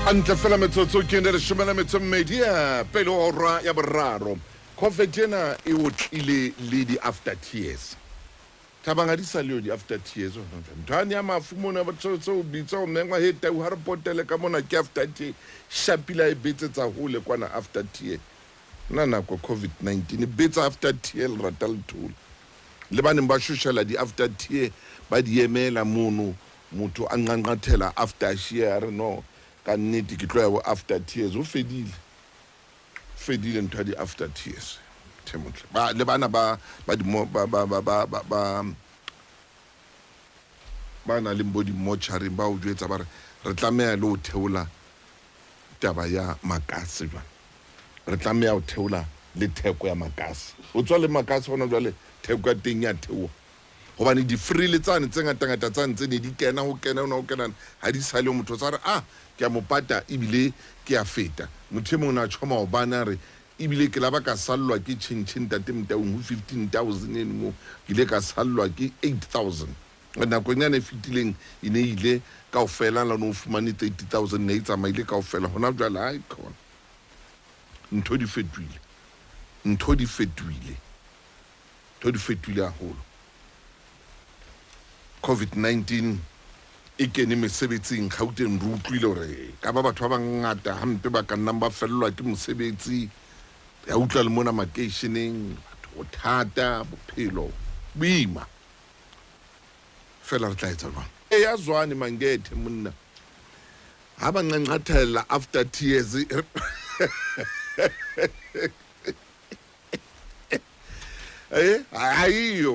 Hantle fela metsotso ke ne leshome le metso mmedi pele ho hora ya boraro. Covid ena e otlile le di-after tears. Thabang ha di sa leyo di-after tears hona jwale. Ntho yane ya mafu mona batho tseo bitsa ho mengwa he tau ha re potele ka mona ke after tear. Shapile a e betsetsa hole kwana after tear. Na nako COVID-19 e betsa after tear lerata le thole. Le ba neng ba shoshela di-after tear ba di emela mono motho a nqanqathela after shear a re no ka nnete ke tlo ya bo after tears ho fedile fedile ntho ya di-after tears themotle ba le bana ba ba di ba ba ba ba ba ba ba nang le bo di-mortuaring ba o jwetsa ba re re tlameha le ho theola taba ya makase jwale re tlameha ho theola le theko ya makase o tswa le makase hona jwale theko ya teng ya theoha hobane di-frill tsane tse ngatangata tsane tse ne di kena ho kena hona ho kena ha di sale motho o sa re ah ke a mo pata ebile ke a feta motho e mong o ne a tjho maobane a re ebile ke la ba ka sallwa ke tjhentjhe ntate Motaung ho 15,000 eno mo ke ile ka sallwa ke 8,000 nakong yane e fetileng e ne ile kaofela la no fumane 30,000 ne e tsamaile kaofela hona jwale ha e khona ntho di fetohile ntho di fetohile ntho di fetohile haholo COVID-19 e kene mesebetsing Gauteng re utlwile hore ka ba batho ba bangata hampe ba ka nnang ba fellwa ke mosebetsi ya utlwa le mona makeisheneng batho ho thata bophelo boima fela re tla etsa jwang e ya zwane mangethe monna ha ba nqanqathela after tears eh ha iyo.